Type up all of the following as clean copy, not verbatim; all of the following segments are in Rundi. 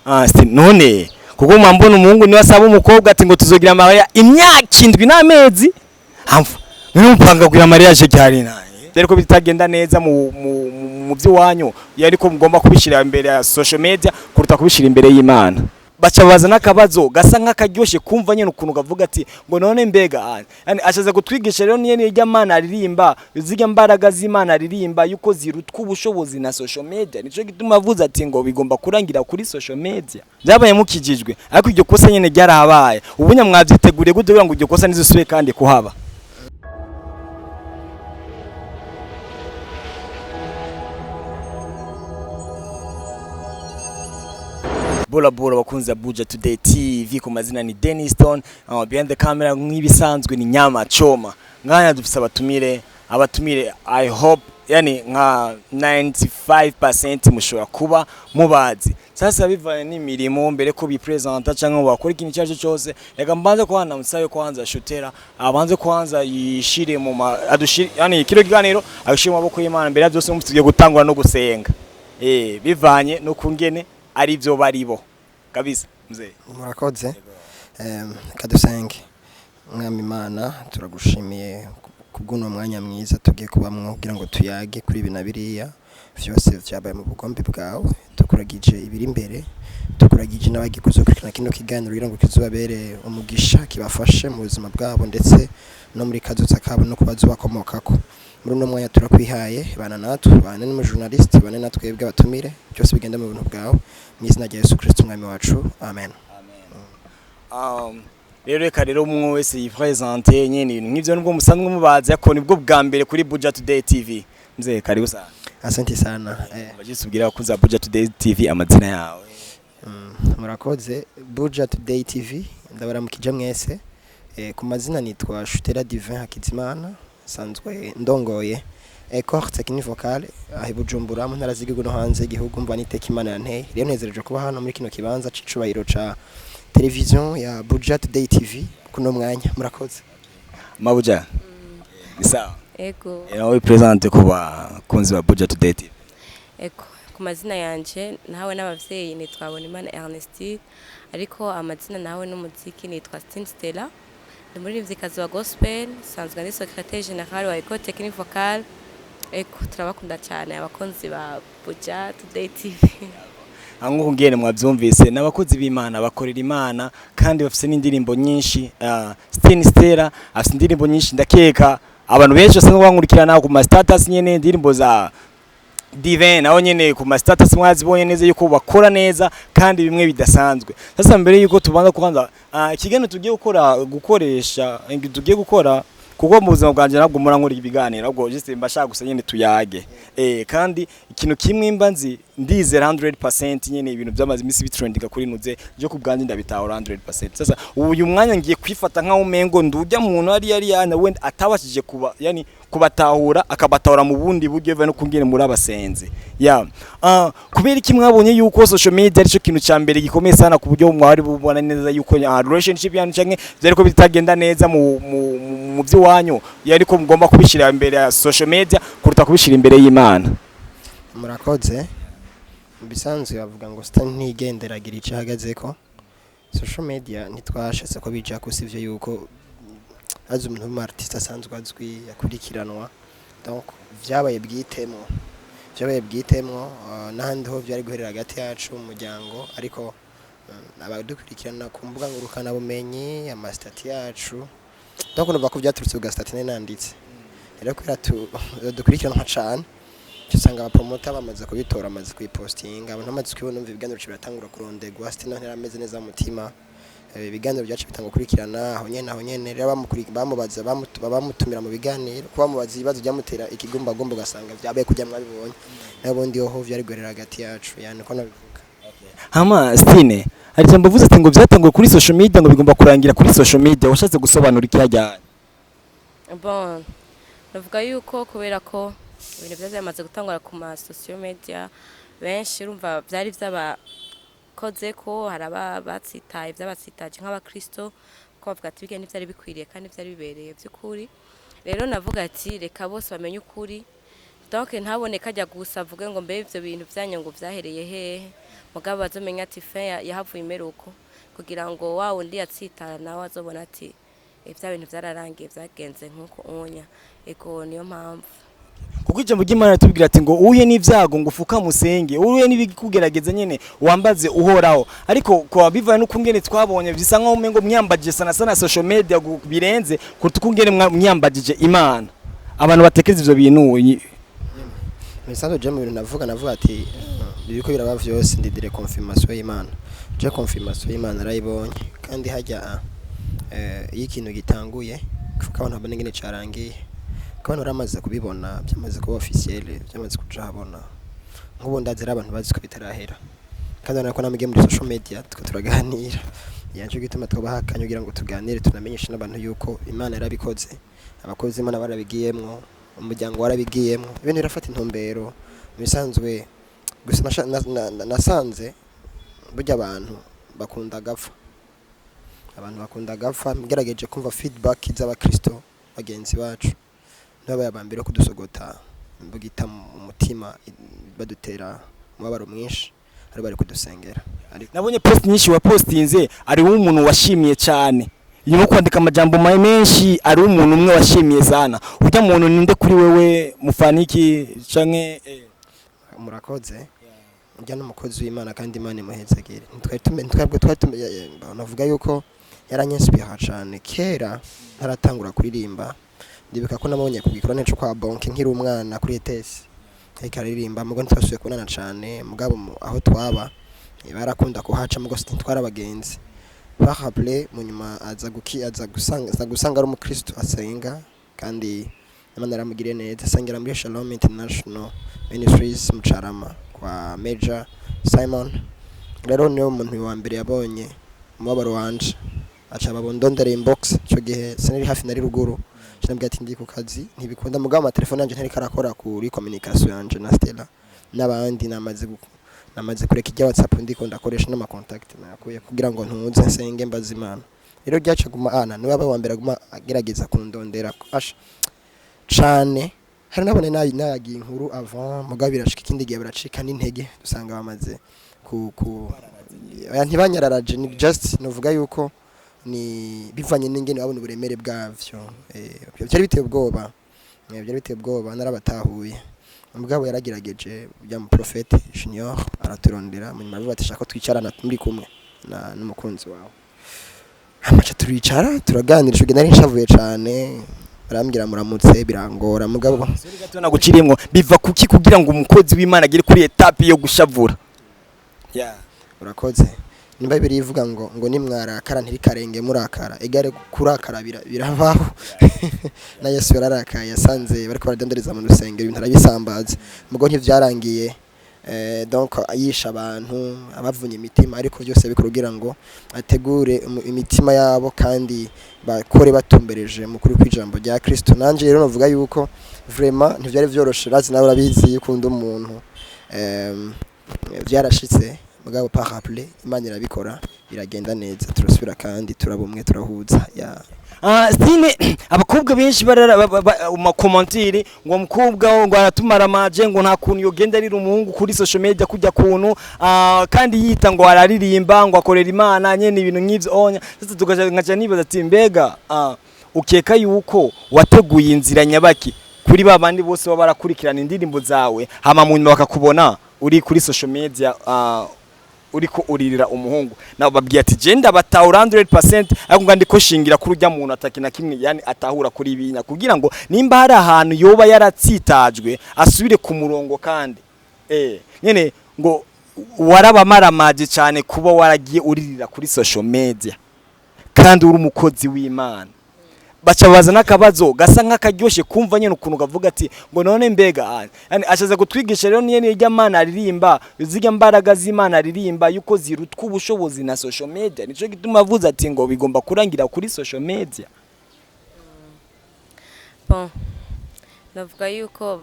Ah, si none kuko mwambona umuhungu niwe asaba umukobwa ati ngo tuzogira mariage imyaka 7 n'amezi hamfa none mupanga kugira mariage ryari naye rero ko bitagenda neza mu by'iwanyu yariko mugomba kubishira imbere ya social media kuruta kubishira imbere y'Imana. Baca baza n'akabazo gasa nk'akaryoshe kumva nyene ukuntu kavuga ati ngo none mbega yani ashaza kutwigisha rero niye nirya Mana aririmba, zirya mbaraga z'Imana aririmba yuko zirutwa ubushobozi na social media. Nico gituma avuze ati ngo bigomba kurangira kuri social media. Byabaye mukijijwe, ariko iryo kosa nyene ryarabaye. Ubu nyamwavyiteguriye gute kugira ngo iryo kosa ntizisubire kandi kuhaba? Bora bora bakunzi Abuja Today TV, ku mazina ni Denniston, behind the camera nk'ibisanzwe ni Nyama Choma. Nganya dufise abatumire I hope yani nka 95% mushobora kuba mubazi. Sasa bivanye n'imirimo mbere ko bipresenta cyangwa bakora ikintu icyo aricyo cyose, reka mbanze kwanza musabe kwanza Shutera abanze kwanza yishire mu adushire yani kino kiganiro agishire mu maboko y'Imana mbere ya byose tugiye gutangura no gusenga. Bivanye no kungene ari byo baribo kabisa mzee. Murakoze. Kadusenge. Mwami Imana, turagushimiye kubw'uno mwanya mwiza tugiye kubamwo kugira ngo tuyage kuri ibi na biriya vyose vyabaye mu bugombe bwawe. Tukuragije ibiri imbere, tukuragije n'abagiye kuzokurikirana kino kiganiro kugira ngo kizobabere umugisha, kibafashe mu buzima bwabo ndetse no muri kazoza kabo no kubazobakomokako. Muri uno mwanya turakwihaye, bana natwe, bana n'umujournaliste, bana natwebwe abatumire, byose bigenda mu buntu bwawe, mu izina rya Yesu Kristo umwami wacu, amen. Rero reka rero umwe wese yipresente nyene ibintu nk'ivyo nubwo musanzwe mubazi ariko nibwo bwa mbere kuri Buja Today TV. Mzee karibu sana. Asante sana. Bajisubwira abakunzi ba Buja Today TV amazina yawe. Murakoze. Buja Today TV ndabaramukije mwese. Ku mazina nitwa Shutera Divin Hakizimana, sanzwe ndongoye École Technique Vocale aho Bujumbura mu ntara z'igihugu no hanze y'igihugu, mva niteka Imana yanteye. Rero nezereje kuba hano muri kino kibanza c'icubahiro ca television ya Buja Today TV kuno mwanya. Murakoze. Mabuja. Ni sawa. Ego. Nawe presente ku bakunzi ba Buja Today TV. Ego. Ku mazina yanje nawe n'abavyeyi nitwa Habonimana Ernestine, ariko amazina nawe n'umuziki nitwa Stine Stella. Ndi umuririmvyikazi wa gospel, sanzwe ndi secrétaire général wa École Technique Vocale. Ego, turabakunda cyane abakunzi ba Buja Today TV. Nkuko ngene mwavyumvise n'abakozi b'Imana bakorera Imana kandi bafise n'indirimbo nyinshi. Stine Stella afise indirimbo nyinshi, ndakeka abantu benshi basanzwe bankurikirana ku ma status nyene indirimbo za Divin naho nyene ku ma status mwazibonye neza yuko bakora neza kandi bimwe bidasanzwe. Sasa mbere yuko tubanza kwanza ikiganiro tugiye gukora gukoresha tugiye gukora kuko mu buzima bwanje nabwo murankora ibiganiro ahubwo just mbashaka gusa nyene tuyage. Kandi ikintu kimwe mba nzi ndizera 100% nyene ibintu byamaze imisi bitrendinga kuri nuze byo kubwanje ndabitahura 100%. Sasa uyu mwanya ngiye kwifata nkaho umengo ndujya muntu ari yari yana wenda atabashije kuba yani kubatahura akabatahura mu bundi buryo biva no kungene muri abasenzi. Ya kubera iki mwabonye yuko social media arico kintu ca mbere gikomeye sana ku buryo mwari bubona neza yuko relationship yanyu canke byariko bitagenda neza mu by'iwanyu yariko mugomba kubishira imbere ya social media kuruta kubishira imbere y'Imana? Murakoze. Mu bisanzwe bavuga ngo sita ntigenderagira icyo ahagazeko. Social media ntitwashatse ko bija ko sivyo yuko azi umuntu w'umu artiste asanzwe azwi yakurikiranwa, donc vyabaye bwitemwo, n'ahandi ho vyari guherera hagati yacu mu muryango, ariko abadukurikirana ku mbuga ngurukana bumenyi amastati yacu, donc numva ko vyaturutse ku gastati nari nanditse. Rero kubera dukurikiranwa cane, usanga abapromota bamaze kubitora, bamaze kuyipostinga, abantu bamaze kubibona, umva ibiganiro biratangura kurondegwa. Sitino ntirameze neza mu mutima, ibiganiro byacu bitanga gukurikirana aho nyene rero bamubaza bamutumira mu biganiro, kuba bamubaza ibibazo byamutera ikigumbagumba, ugasanga vyabaye kujya mwabibonye. N'ubundi hoho vyari guherera hagati yacu, yani ko nabivuga. Hama Stine, hari ijambo uvuze ati ngo byatanguye kuri social media ngo bigomba kurangira kuri social media, washatse gusobanura iki hajyanye? Bon, navuga yuko kubera ko ibintu byari byamaze gutangura ku ma social media benshi urumva byari byabakoze ko hari abatsitaye byabatsitaje nk'abakristo, ko bavuga ati bige ntivyari bikwiriye kandi byari bibereye by'ukuri. Rero navuga ati reka bose bamenye ukuri, Donc ntaboneka ajya gusa avuge ngo mbe ivyo bintu vyanyu ngo vyahereye hehe, mugabo bazomenya ati fin yahavuye imeruko, kugira ngo wa wundi yatsitara nawe azobona ati vya bintu vyararangiye, vyagenze nkuko unya. Ego, niyo mpamvu. Kuko ijambo ry'Imana ritubwira ati ngo uhuye n'ivyago ngo ufuka musenge, uhuye n'ibikugerageza nyene wambaze Uhoraho. Ariko kwa bivaye n'ukungene twabonye, bisa nkaho umengo mwiyambajije sana sana social media birenze kuruta ukungene mwiyambajije Imana. Abantu batekereza ivyo bintu Misanzu je mu bintu navuga ati biriko biraba vyose, ndidire confirmation y'Imana. Je confirmation y'Imana narayibonye, kandi hajya iyo ikintu gitanguye kuko abantu babona ingene carangiye, ko abantu baramaze kubibona, byamaze kuba officiel, byamaze kuja habona. Nk'ubu ndazira abantu bazi ko bitarahera, kandi urabona ko namwe muri social media two turaganira yaje gituma twabaha akanya kugira ngo tuganire, tunamenyeshe n'abantu yuko Imana yarabikoze, abakozi b'Imana barabigiyemwo, umuryango warabigiyemwo, ibintu birafata intumbero mu bisanzwe. Gusa nasanze burya abantu bakunda agapfa, abantu bakunda agapfa. Ngerageje kumva feedback z'abakristo bagenzi bacu, nibo aba mbere kudusogota imbugita mu mutima, badutera umubabaro mwinshi, ari bari kudusengera, ariko Nabonye post nyinshi wapostinze, ari umuntu washimiye cyane nyuma yo kwandika amajambo menshi, ari umuntu umwe washimiye sana. Urya muntu ninde kuri wewe, mufaniki canke? Murakoze. Ujya n'umukozi w'Imana, kandi Imana imuhezagire. Ntitwari tume twebwe twari tume, navuga yuko yaranyinspira cyane kera ntaratangura kuririmba. Ndibuka ko namubonye ku gikorane cyo kwa Bonke nkiri umwana kuri ETS, ariko aririmba. Mugo ntitwasubiye kubonana cyane, mugabo aho twaba barakunda kuhaca, mugo ntitwari abagenzi. Baraple mu nyuma aza guki aza gusanga ari umukristo asenga, kandi Imana yaramugiriye neza. Asengera muri Shalom International Ministries mu Carama kwa Major Simon. Rero niwe muntu wa mbere yabonye umubabaro wanje, aca babondondera inbox. Icyo gihe sinari hafi, nari ruguru. Nabwiye ati ndi ku kazi, ntibikunda, mugabo amatelefone yanje ntariko arakora kuri communication yanje na Stella n'abandi. Namaze kureka ijya WhatsApp, ndiko ndakoresha n'ama contact nakuye kugira ngo ntuze nsenge mbaze Imana. Rero ryaca guma ana niwe aba wa mbere aguma agerageza kundondera asha cane. Hari nabone nayagiye inkuru avant, mugabo birashika ikindi gihe baracika n'intege, dusanga bamaze ku oya, ntibanyararaje, ni just novuga yuko ni bivanye n'ingene babona uburemere bwavyo. Byari biteye ubwoba, byari biteye ubwoba, narabatahuye. Mugabo yaragerageje bya mu prophète Junior araturondera mu nyuma, avuga ati shaka ko twicarana muri kumwe na n'umukunzi wawe. Amaca turicara turaganira. Ico gihe nari nshavuye cane, barambwira muramutse birangora, mugabo Sorry gato naguciriyemwo, biva kuki kugira ngo umukozi w'Imana agere kuri étape yo gushavura? Yeah. Urakoze. Nimba bibiri ivuga ngo nimwarakara ntirikarenge murakara, egare kurakara birabaho. Na Yesu yararakaye, yasanze bariko baradenderiza mu rusengero, ibintu arabisambaza, mugo ntivyarangiye donc yisha abantu, abavunye imitima, ariko byose bikora kugira ngo ategure imitima yabo kandi bakore batumbereje mu kuri kw'ijambo rya Kristo. Nanje rero novuga yuko vraiment ntivyari vyoroshe, razi nawe urabizi iyo ukunda umuntu. Vyarashitse, mugabo par rappeler Imana irabikora, biragenda neza, turasubira kandi turabumwe, turahuza ya. Ah, Stine, abakobwa benshi barara mu commentaire ngo umukobwa ngo aratumara amaje, ngo nta kuntu yogenda arira umuhungu kuri social media kujya kuntu kandi yita ngo araririmba, ngo akorera Imana nyene, ibintu nk'ivyo onya. Sasa tugaca nkaca nibaza ati mbega ukeka yuko wateguye inzira nyabaki kuri ba bandi bose baba barakurikirana indirimbo zawe, hama mu nyuma bakakubona uri kuri social media uriko uririra umuhungu? Nabo babwiye ati je ndabatahura 100%, ariko ngo ndiko shingira kuri urya muntu ataki na kimwe, yani atahura kuri ibinya, kugira ngo nimba hari ahantu yoba yaratsitajwe asubire ku murongo. Kandi nyene ngo warabamaramaje cyane kuba waragiye uririra kuri social media kandi uri umukozi w'Imana. Baca baza n'akabazo gasa nk'akaryoshe kumva nyene ukuntu kavuga ati ngo none mbega yani ashaza kutwigisha rero niye nirya Mana aririmba, zirya mbaraga z'Imana aririmba yuko zirutwa ubushobozi na social media. Nico gituma avuze ati ngo bigomba kurangira kuri social media. Bon, navuga yuko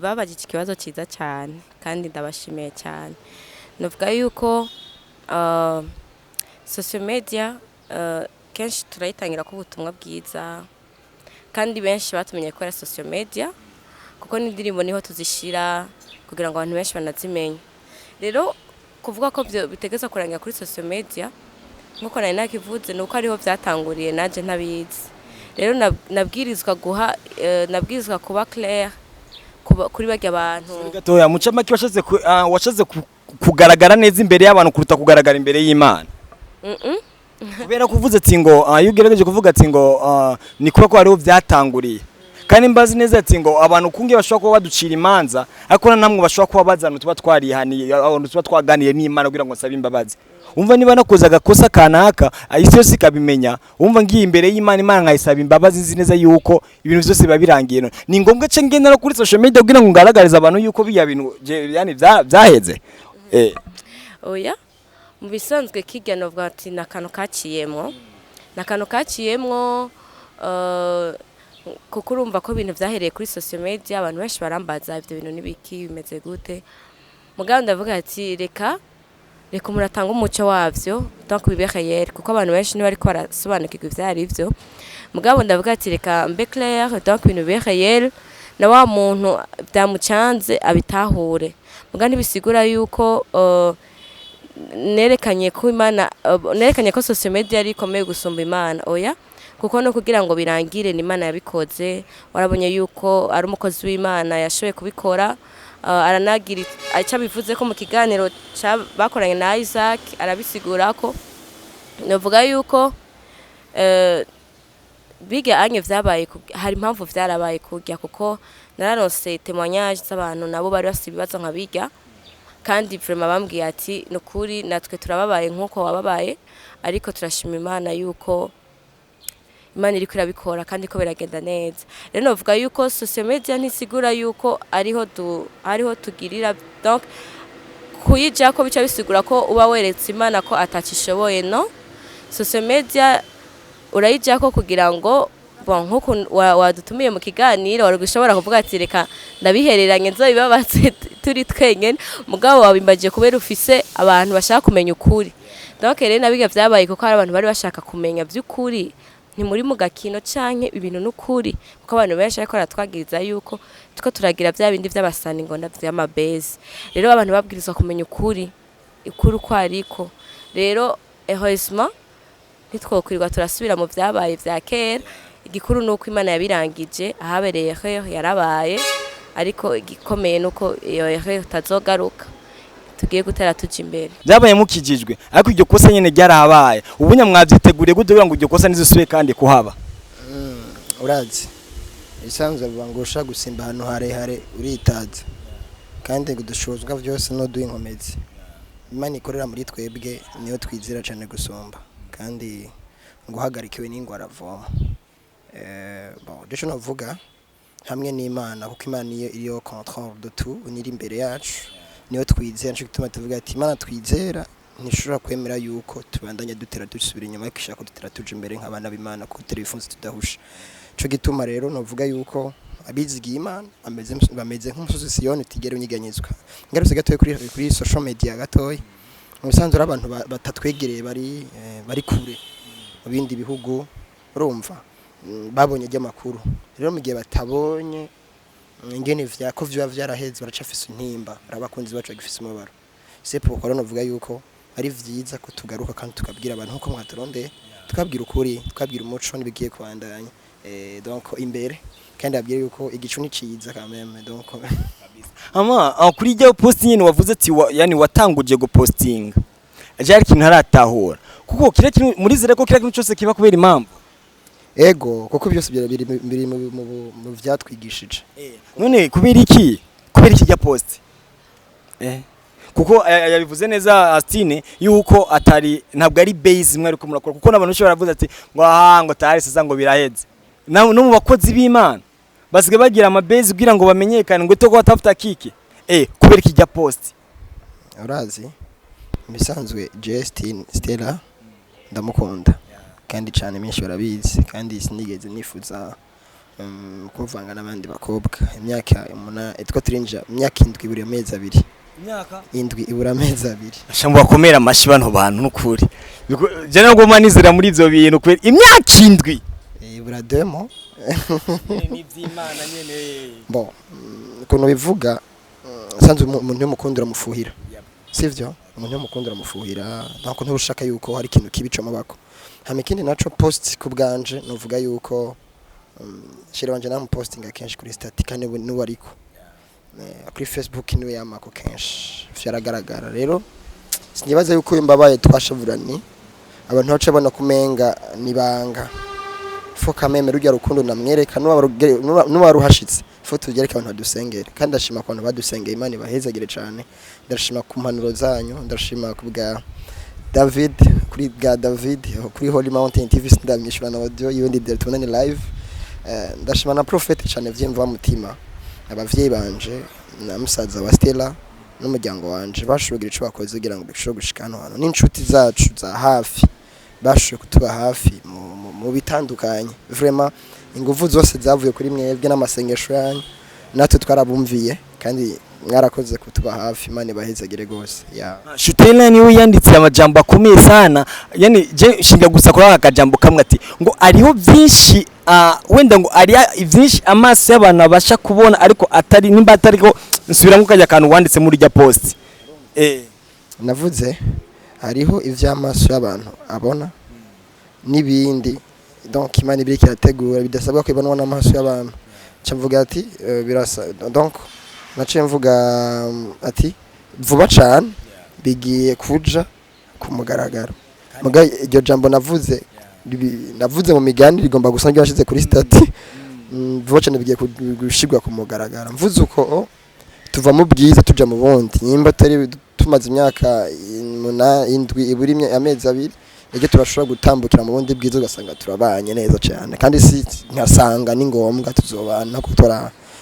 babajije ikibazo cyiza cyane kandi ndabashimiye cyane. Navuga yuko social media kenshi turayitangira ko ubutumwa bwiza, kandi benshi batumenye kubera social media. Kuko n'indirimbo niho tuzishira kugira ngo abantu benshi banazimenye. Rero kuvuga ko byo bitegeza kurangira kuri social media, nkuko nari nakivuze, ni uko ariho byatanguriye, nanje ntabizi. Rero nabwirizwa guha nabwirizwa kuba clair kuri barya bantu. Gatoya muca make, washatse kugaragara neza imbere y'abantu kuruta kugaragara imbere y'Imana? Kubera ko uvuze ati ngo iyo ugerageje kuvuga ati ngo ni kuba ko hariho byatanguriye, kandi mbazi neza ati ngo abantu kunge bashobora kuba baducira imanza, ariko na namwe bashobora kuba bazana tuba twarihaniye, abantu tuba twaganiye n'Imana kugira ngo nsabe imbabazi. Umva, niba nakoze agakosa kanaka, isi yose ikabimenya, umva, ngiye imbere y'Imana, Imana nkayisaba imbabazi, nzi neza yuko ibintu byose biba birangiye. None ni ngombwa ce ngenda no kuri social media kugira ngo ngaragarize abantu yuko biya bintu yani vyaheze? Oya, mu bisanzwe kirya novuga ati ni akantu kaciyemwo, ni akantu kaciyemwo, kuko urumva ko ibintu vyahereye kuri social media, abantu benshi barambaza ivyo bintu n'ibiki, bimeze gute. Mugabo ndavuga ati reka umuntu atanga umuco wavyo, donc bibe réel, kuko abantu benshi ntibariko barasobanukirwa ivyo ari vyo. Mugabo ndavuga ati reka mbe clair, donc ibintu bibe réel, na wa muntu byamucanze abitahure. Mugabo ntibisigura yuko nerekanye ko Imana, nerekanye ko social media ari ikomeye gusumba Imana. Oya, kuko no kugira ngo birangire ni Imana yabikoze. Warabonye yuko ari umukozi w'Imana yashoboye kubikora, aranagira icyo abivuze ko mu kiganiro bakoranye na Isaac, arabisigura ko novuga yuko biga anye vyabaye hari impamvu vyarabaye kurya, kuko nararonse témoignage z'abantu nabo bari bafite ibibazo nka biga, kandi vraiment bambwiye ati nukuri natwe turababaye nkuko wababaye, ariko turashima Imana yuko Imana iriko irabikora kandi ko biragenda neza. Rero novuga yuko social media ntisigura yuko ariho tugirira, donc kuyijako bica bisigura ko uba weretse Imana ko atacishoboye. No, social media urayijako kugira ngo, bon, nkuko wadutumiye mu kiganiro, wari gushobora kuvuga ati reka ndabihereranye nzobibabaze turi twenyene, mugabo wabimbagiye kubera ufise abantu bashaka kumenya ukuri. Donc rero nabiga vyabaye kuko hari abantu bari bashaka kumenya vy'ukuri, ntimuri mu gakino canke ibintu n'ukuri, kuko abantu benshi ariko baratwagiriza yuko tuko turagira vya bindi vy'abasani ngo vy'amabezi. Rero abantu babwirizwa kumenya ukuri, ukuri uko ariko. Rero heureusement ntitwokwirirwa turasubira mu vyabaye vya kera. Igikuru ni uko Imana yabirangije. Ahabereye erreur yarabaye, ariko igikomeye ni uko iyo erreur itazogaruka, tugiye gutera tuja imbere. Byabaye mukijijwe, ariko iryo kosa nyene ryarabaye. Ubu nyamwavyiteguriye gute kugira ngo iryo kosa ntizisubire kandi kuhaba? Urazi, ibisanzwe bivuga ngo ushaka gusimba ahantu harehare uritaza, kandi ngo dushozwa byose n'uduha inkomezi. Imana ikorera muri twebwe niyo twizera cyane gusumba, kandi ngo uhagarikiwe n'ingwara avoma. Bon, icyo navuga hamwe n'Imana, kuko Imana niyo iriyo contrôle de tout, niri imbere yacu, niyo twizera. Nico gituma tuvuga ati Imana twizera ntishobora kwemera yuko tubandanya dutera dusubira inyuma, ariko ishaka ko dutera tuja imbere nk'abana b'Imana, kuko dutera ibifunze tudahusha. Ico gituma rero novuga yuko abizigiye Imana bameze nk'umusozi Siyoni utigera unyeganyezwa. Ngarutse gatoya kuri social media gatoya, mu bisanzwe ari abantu batatwegereye, bari kure mu bindi bihugu, urumva, babonye ry'amakuru. Rero mu gihe batabonye ingene vya ko vyoba vyaraheze, baracafise intimba, ari abakunzi bacu bagifise umubabaro. C'est pourquoi rero novuga yuko ari vyiza ko tugaruka kandi tukabwira abantu nkuko mwaturondeye, tukabwira ukuri, tukabwira umuco n'ibigiye kubandanya, donc imbere, kandi abwira yuko igicu ni ciza quand même, donc. Ama kuri iryo post nyene wavuze ati yani watanguje gupostinga, je ari ikintu ntaratahura, kuko kira kintu murizere ko kira kintu cyose kiba kubera impamvu. Ego, kuko byose biri mu vyatwigishije. None kubera iki rya post? Kuko yabivuze neza Astine yuko atari, ntabwo ari base imwe ariko murakora, kuko n'abantu benshi baravuze ati ngo aha ngo tayari sasa ngo biraheze. No mu bakozi b'Imana basigaye bagira ama base kugira ngo bamenyekane, ngo toko batafuta kiki. Kubera iki rya post? Urazi, mu bisanzwe Justin Stella ndamukunda kandi cyane, menshi barabizi, kandi sinigeze nifuza kumuvanga n'abandi bakobwa. Imyaka 8 two turinjira, imyaka 7 ibura amezi 2. Imyaka 7 ibura amezi 2. Ashambo bakomera amashi bano bantu nukuri. Je nabwo manizera muri ivyo bintu kubera imyaka 7. Ibura demo. Ni iby'Imana nyene. Bon, ukuntu bivuga, sanzwe umuntu iyo mukunda uramufuhira. Sivyo? Umuntu iyo mukunda uramufuhira, ntabwo nturushaka yuko hari ikintu kibi mubako. Hama ikindi naco, post ku bwanje novuga yuko chéri wanje namupostinga kenshi kuri statut, kandi n'ubu ariko kuri Facebook niwe yamako kenshi, vyaragaragara. Rero sinibaza yuko iyo mbabaye twashavurani abantu baca babona kumenga nibanga. Faut quand même rujya rukundo namwereka nuba ruhashitse, faut tugereke abantu badusengere. Kandi ndashima ku bantu badusengeye, Imana ibahezagire cane. Ndashima ku mpanuro zanyu, ndashima ku bwa David, kuri bwa David kuri Holy Mountain TV, sindamwishura na audio yundi ndere tubonane live. Ndashima na Prophet cyane vyimva mutima, abavyeyi banje na musaza wa Stella n'umuryango wanje bashoboye kugira ico bakoze kugira ngo dushobore gushika hano hantu, n'inshuti zacu za hafi bashoboye kutuba hafi mu bitandukanye. Vraiment ingufu zose zavuye kuri mwebwe n'amasengesho yanyu, natwe twarabumviye kandi mwarakoze kutuba hafi. Imana ibahezagire gose, yeah. Shutela niwe yanditse amajambo akomeye sana. Yani je shinga gusa kuri aka kajambo kamwe ati ngo ariho byinshi, wenda ngo ari byinshi amaso y'abantu abasha kubona, ariko atari nimba atari ko nsubiramo kajya kantu wanditse muri rya post. Navuze hariho ivy'amaso y'abantu abona n'ibindi, donc Imana ibiriko irategura bidasabwa kwibonwa n'amaso y'abantu. Nca mvuga ati birasa, donc naciye mvuga ati vuba cane bigiye kuja ku mugaragaro. Muga iryo jambo navuze navuze mu migani rigomba gusa n'iryo nashize kuri statut. Vuba cane bigiye gushirwa ku mugaragaro. Mvuze uko tuva mu bwiza tuja mu bundi, nimba atari tumaze imyaka 7 iburi amezi 2, ejo turashobora gutambukira mu bundi bwiza, ugasanga turabanye neza cyane. Kandi si nkasanga ni ngombwa tuzobana kuko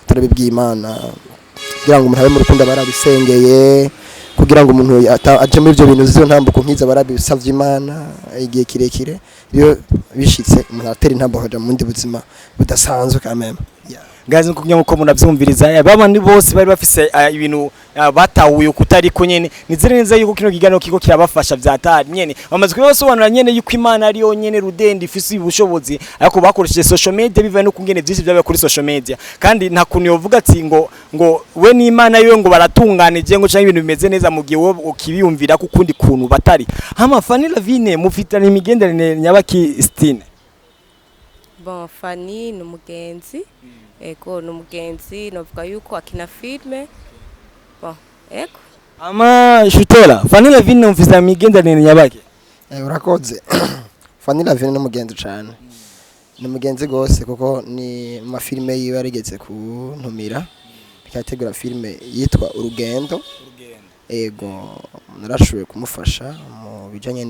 turabibwiye Imana. Kugira ngo umuntu abe mu rukundo aba yarabisengeye, kugira ngo umuntu aje muri ibyo bintu z'izo ntambuko nk'izo aba yarabisavye Imana igihe kirekire. Iyo bishitse umuntu aratera intambuko akaja mu bundi buzima budasanzwe quand même, yeah. Guys, nkuko nkuko munavyumviriza, babandi bose bari bafise ibintu batahuye kutariko nyene, nizere neza yuko kino kiganiro kiko kirabafasha vyatari nyene. Bamaze kubibasobanurira nyene yuko Imana ariyo nyene rudende ifise ubushobozi, ariko bakoresheje social media bivaye no kungene vyinshi vyabaye kuri social media. Kandi nta kuntu yovuga ati ngo we n'Imana yiwe ngo baratunganije ngo canke ibintu bimeze neza mu gihe wowe ukibiyumvira ko ukundi kuntu batari. Hama Fanny Lavine mufitanye imigenderanire nyabaki Stine? Bon, Fanny ni umugenzi, ego, ni umugenzi. Novuga yuko akina filme, bon, ego. Ama Shutela, Fanny Lavine mufitanye imigenderanire nyabaki? Urakoze. Fanny Lavine ni umugenzi cane, ni umugenzi gose, kuko ni mu mafilime yiwe yarigeze kuntumira bikategura filime yitwa Urugendo. Ego, narashoboye kumufasha mu bijanye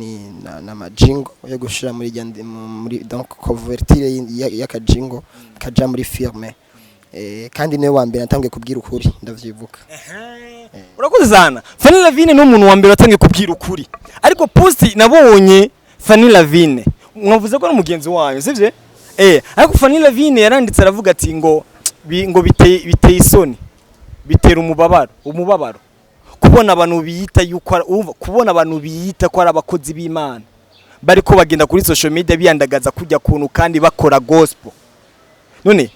n'amajingo yo gushira muri rya muri donc couverture y'akajingo kaja muri filme. Kandi niwe wa mbere natangiye kubwira ukuri, ndavyibuka. Urakoze sana. Fanny Lavine ni umuntu wa mbere watangiye kubwira ukuri. Ariko post nabonye Fanny Lavine, mwavuze ko ari umugenzi wanyu, sivyo? Ariko Fanny Lavine yaranditse aravuga ati ngo ngo biteye isoni, bitera umubabaro kubona abantu biyita yuko urumva, kubona abantu biyita ko ari abakozi b'Imana bariko bagenda kuri social media biyandagaza kujya kuntu kandi bakora gospel. None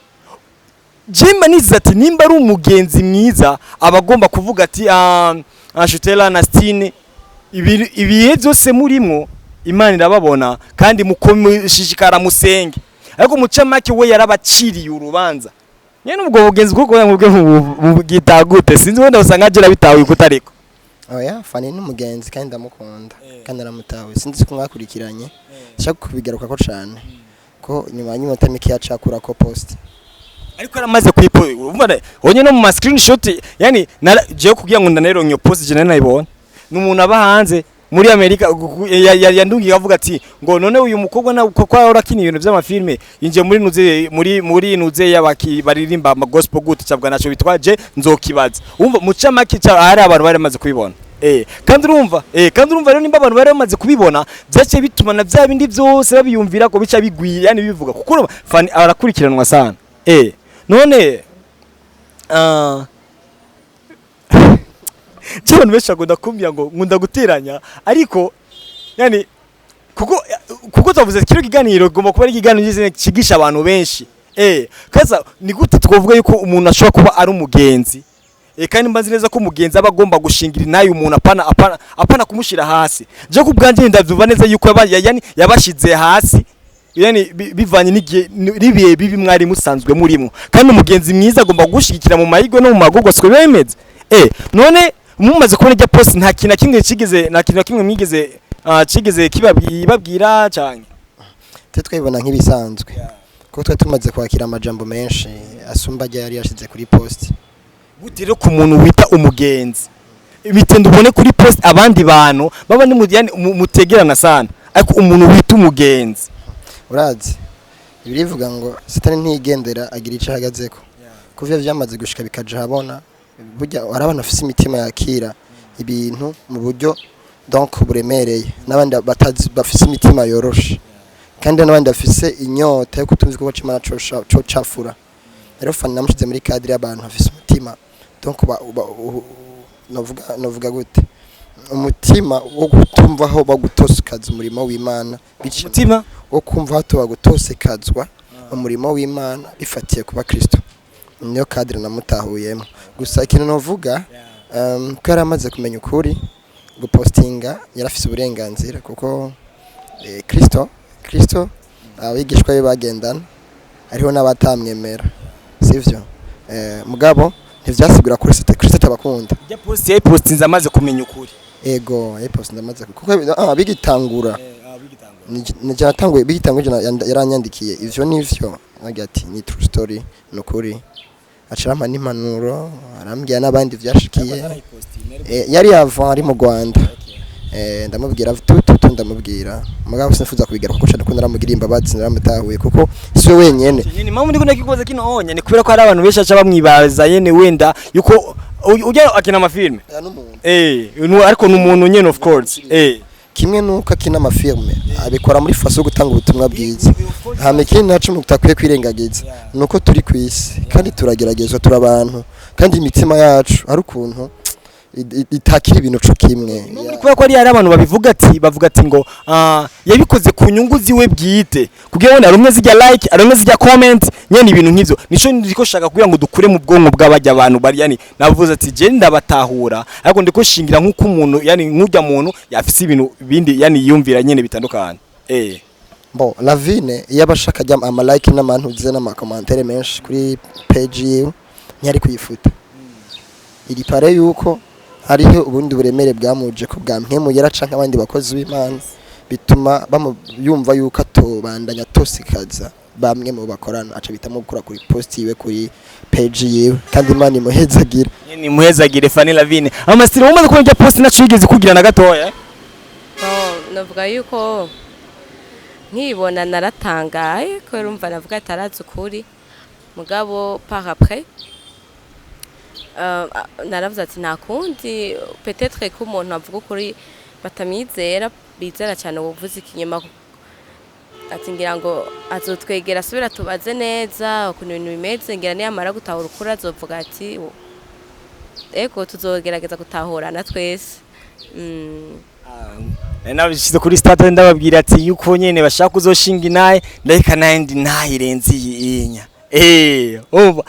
Jimba nize ati nimba ari umugenzi mwiza aba agomba kuvuga ati Shutela na Stine, ibihe byose murimwo Imana irababona kandi mushishikara musenge. Ariko mucamake we yarabaciriye urubanza nyene ubwo bugenzi bwo mubwe mubwita gute? Sinzi, wenda usanga agera bitawe kutariko. Oya, Fanny ni umugenzi kandi ndamukunda kandi aramutawe. Sinzi ko mwakurikiranye, nshaka kubigaruka ko cane ko nyuma y'iminota mike yacakura ko post. Ariko yaramaze kuyipo, urumva onye no mu ma screenshot, yani jewe kugira ngo ndaneronke iyo post je nayibona, ni umuntu aba hanze muri Amerika yandungiye avuga ati ngo none uyu mukobwa na ko ahora akina ibintu by'amafilme yinjiye muri nuze muri nuze y'abaki baririmba ama gospel gute? Cyabwa naco bitwaje nzokibaza. Umva, muca make ca hari abantu bari bamaze kubibona. Kandi urumva rero nimba abantu bari bamaze kubibona, byaciye bituma na bya bindi byose babiyumvira ko bica bigwiye, yani bivuga kuko urumva Fanny arakurikiranwa sana. None abantu benshi bakunda kumbwira ngo nkunda guteranya, ariko yani kuko tuvuze kino kiganiro kigomba kuba ari ikiganiro nyine kigisha abantu benshi. Kaza ni gute twovuga yuko umuntu ashobora kuba ari umugenzi? Kandi mbazi neza ko umugenzi aba agomba gushingira nayo umuntu, apana kumushira hasi. Je ku bwanje ndavyumva neza yuko yani yabashize hasi, yani bivanye n'igihe n'ibihe bibi mwari musanzwe murimo, kandi umugenzi mwiza agomba gushigikira mu mahirwe no mu magorwa, siko biba bimeze. None mumaze kubona irya post, nta kintu na kimwe kigeze, nta kintu na kimwe mwigeze kigeze kibabwira canke? Twe twibona nk'ibisanzwe kuko twe tumaze kwakira amajambo menshi asumba ajya yari yashize kuri post. Gute rero ku muntu wita umugenzi, bitenda ubone kuri post abandi bantu baba ni yani mutegerana sana, ariko umuntu wita umugenzi? Urazi birivuga ngo Satani ntigendera agira icyo ahagazeko. Kuva iyo vyamaze gushika bikaja ahabona, burya hari abantu bafise imitima yakira ibintu mu buryo donc buremereye, n'abandi batazi bafise imitima yoroshe, kandi n'abandi bafise inyota yo kutumva igikorwa c'Imana cocafura. Rero Fani namushize muri cadre y'abantu bafise umutima donc novuga gute, umutima wo kutumva aho bagutosukaza umurimo w'Imana biciye Umutima wo kumva hato bagutosekazwa umurimo w'Imana bifatiye kuba Kristo. Niyo cadre namutahuyemo. Gusa ikintu novuga, ko yari amaze kumenya ukuri, gupostinga yarafise uburenganzira, kuko Kristo abigishwa be bagendana hariho n'abatamwemera, sivyo? Mugabo ntivyasigura ko Kristo atabakunda. Irya post yayipostinze amaze kumenya ukuri? Ego, yayipostinze amaze, kuko bigitangura nije natanguye, bigitangura yaranyandikiye ivyo nivyo, agira ati ni true story, ni ukuri, aca arampa n'impanuro, arambwira n'abandi vyashikiye. Yari yava ari mu Rwanda. Ndamubwira tu ndamubwira, mugabo sinifuza kubigaruka kuko cyane ko naramugiriye imbabazi, naramutahuye kuko si we wenyene. Nyene impamvu ndiko ndakikubaza kino onye ni kubera ko hari abantu benshi baca bamwibaza nyene wenda yuko ujya akina amafilme. Aya n'umuntu. Ariko ni umuntu nyene, of course. Kimwe nuko akina amafilme, abikora muri façon yo gutanga ubutumwa bwiza. Hama ikindi naco mutakwiye kwirengagiza nuko turi ku isi kandi turageragezwa, turi abantu, kandi imitima yacu hari ukuntu itakira ibintu co kimwe. Muri kubera ko hari abantu babivuga ati, bavuga ati ngo yabikoze ku nyungu ziwe bwite kugira ngo arumwe zijya like, arumwe zijya comment, nyene ibintu nk'ivyo. Nico ndiko shaka kugira ngo dukure mu bwonko bw'abajya abantu bari, yani navuze ati je ndabatahura, ariko ndiko shingira nk'uko umuntu, yani nk'urya muntu yafise ibintu bindi, yani yiyumvira nyene bitandukanye. Bon, Lavine iyo abashaka ajya ama like n'amantuze n'ama commentaire menshi kuri page yiwe, ntiyari kuyifuta. Iri pare yuko hariho ubundi buremere bwamuje ko bwamwemuyera canke abandi bakozi b'Imana, bituma yumva yuko atobandanya atosikaza bamwe mu bakorana, aca bitamo gukora kuri post yiwe, kuri page yiwe, kandi Imana imuhezagira. Nyene muhezagire Fanny Lavine. Amasiri umaze kubona irya post naco yigeze kugira na gatoya, eh? Bon, navuga yuko nkibona naratangaye kubera urumva navuga atarazi ukuri, mugabo par après naravuze ati nta kundi, peut-être ko umuntu avuga ukuri batamwizera, bizera cyane ubuvuze ikinyoma. Ati ngira ngo azotwegera asubira tubaze neza ukuntu ibintu bimeze, ngira niyamara gutahura ukuri azovuga ati ego, tuzogerageza gutahurana twese. Nabishyize kuri stade, ndababwira ati yuko nyene bashaka kuzoshinga inaye, ndaheka naye ndi nayirenze iyi inya. Umva,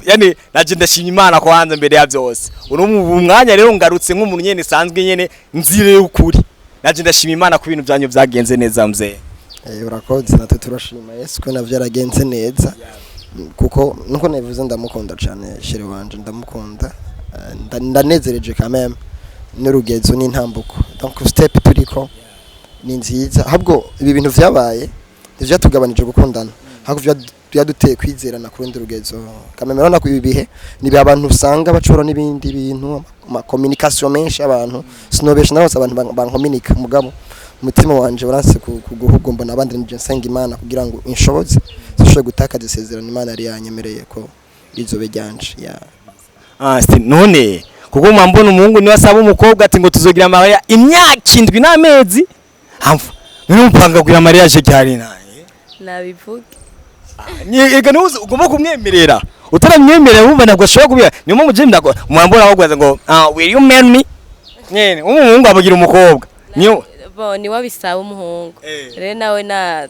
yani naje ndashima Imana kwanza mbere ya byose. Uno mu mwanya rero ngarutse nk'umuntu nyene sanzwe nyene nzire y'ukuri. Naje ndashima Imana ku bintu byanyu byagenze neza, mzee. Urakoze, natwe turashima Yesu ko navyo yaragenze neza, kuko nuko nabivuze ndamukunda cyane chéri wanje, ndamukunda. Ndanezereje quand même n'urugezo n'intambuko, donc step turiko ni nziza. Ahubwo ibi bintu vyabaye ntivyatugabanije gukundana, ahubwo byaduteye kwizerana ku rundi rugezo quand même. Urabona ko ibi bihe ni abantu usanga bacura n'ibindi bintu, ama communication menshi abantu, sinobesha narose abantu bankominika, mugabo umutima wanje waranse kuguhugu mbona abandi. Nije nsenga Imana kugira ngo inshoboze zishobore gutakaza isezerano Imana yari yanyemereye ko rizobe ryanje ya. Si none kuko mwambona umuhungu niwe asaba umukobwa ati ngo tuzogira mariage imyaka 7 n'amezi hamfa, none mupanga kugira mariage ryari naye? Nabivuge. Ega nuzi ugomba kumwemerera, utaramwemerera wumva ntabwo ashobora kubira. Niyo mpamvu je ndako mwambona ahubwo ngo will you marry me, nyene umuhungu abagira umukobwa niyo. Bo niwe abisaba umuhungu. Eh. Rero nawe na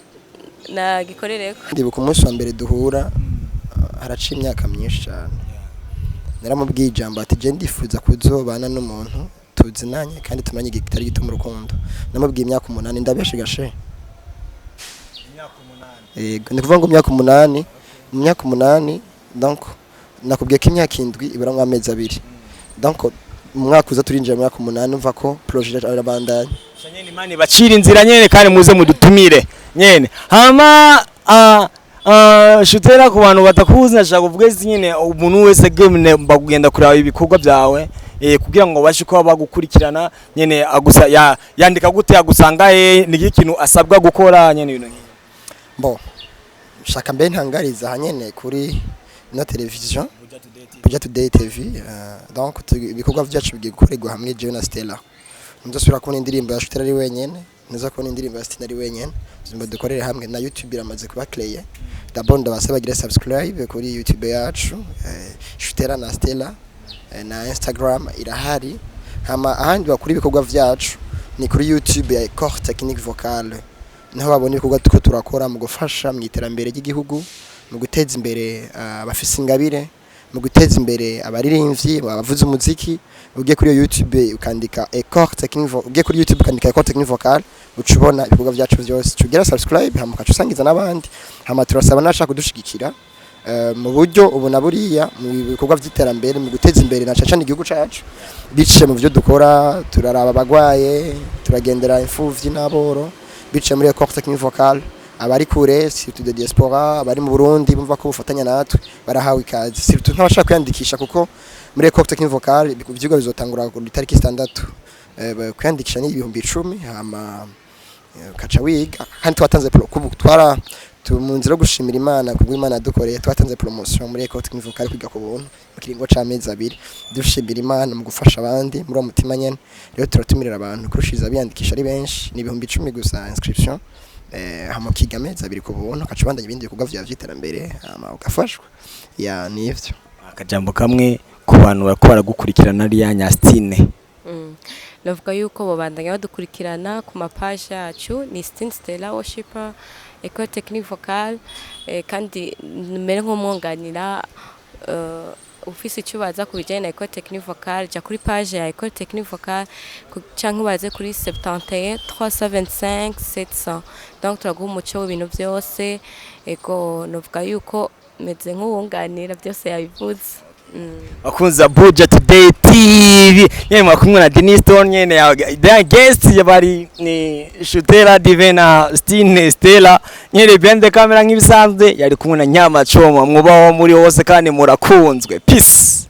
Nagikorereko. Ndibuka umunsi wa mbere duhura, haraciye imyaka myinshi cyane, naramubwiye ijambo ati: "Je ndifuza kuzobana n'umuntu tuzinanye kandi tumenye igihe kitari gito mu rukundo." Namubwiye imyaka 8, ndabeshe gashe? Yego, ni kuvuga ngo imyaka 8, mu myaka 8, donc nakubwiye ko imyaka 7 iburamwo amezi 2, donc mu mwaka uza turinjira mu myaka 8. Umva ko projet irabandanya. Nyene Imana ibacira inzira nyene, kandi muze mudutumire nyene. Hama Shutera, ku bantu batakuzi, nashaka kuvuga isi nyene umuntu wese gemne bagenda kuraba ibikorwa byawe, kugira ngo bashe kuba bagukurikirana nyene, agusa ya, yandika gute, agusanga he, ni ikintu asabwa gukora nyene, ibintu nk'ibyo. Bon, shaka mbe ntangariza hanyene kuri no television Buja Today TV, donc ibikorwa vyacu bigiye gukorerwa hamwe, jewe na Stella. Nzosubira kubona indirimbo ya Shutera ari wenyene, nza kubona indirimbo ya Stella ari wenyene. Tuzomba dukorere hamwe. Na YouTube iramaze kuba créée. D'abord ndabasaba bagire subscribe kuri YouTube yacu, Shutera na Stella, na Instagram irahari. Hama ahandi bakuri ibikorwa vyacu ni kuri YouTube ya École Technique Vocale, niho babona ibikorwa tuko turakora mu gufasha mu iterambere ry'igihugu, mu guteza imbere abafise ingabire, mu guteza imbere abaririmbyi, abavuza umuziki. Ugiye kuri iyo YouTube ukandika École Technique, ugiye kuri YouTube ukandika École Technique Vocale, uca ubona ibikorwa vyacu vyose, ugira subscribe, hama ukaca usangiza n'abandi. Hama turasaba n'abashaka kudushigikira mu buryo ubu na buriya, mu bikorwa vy'iterambere, mu guteza imbere na cane igihugu cacu biciye mu byo dukora. Turaraba abagwaye, turagendera imfuvyi n'aboro biciye muri École Technique Vocale. Abari kure, surtout de diaspora, abari mu Burundi bumva ko bufatanya natwe, barahawe ikaze, surtout nk'abashaka kwiyandikisha, kuko muri École Technique Vocale ivyigwa bizotangura ku itariki 6. Kwiyandikisha ni 10,000, hama ukaca wiga. Kandi twatanze twara mu nzira yo gushimira Imana kubwo Imana yadukoreye, twatanze promotion muri École Technique Vocale, kwiga ku buntu mu kiringo c'amezi 2, dushimira Imana mu gufasha abandi muri uwo mutima nyene. Rero turatumirira abantu kurushiriza biyandikisha ari benshi. Ni 10,000 gusa inscription, hama ukiga amezi 2 ku buntu, ukaca ubandanya ibindi bikorwa vyawe vy'iterambere, hama ugafashwa. Ya, nivyo. Akajambo kamwe ku bantu bariko baragukurikirana, ariya Nyastine. Navuga yuko bobandanya badukurikirana ku mapages yacu, ni Stin Stella Worshipper, École Technique Vocale, kandi mbere nk'umwunganira, ufise icyo ubaza ku bijyanye na École Technique Vocale, jya kuri page ya École Technique Vocale canke ubaze kuri 71 325 700. Donc turaguha umuco w'ibintu byose. Ego, novuga yuko meze nk'uwunganira, byose yabivuze. Bakunza Buja Today TV nyene, mwakumwe na Denis Stone nyene, ya the guest bari ni Shutera Divin na Stine Stella nyene. Behind the camera nk'ibisanzwe yari kumwe na Nyama Choma. Mwubaho muri hose kandi murakunzwe. Peace.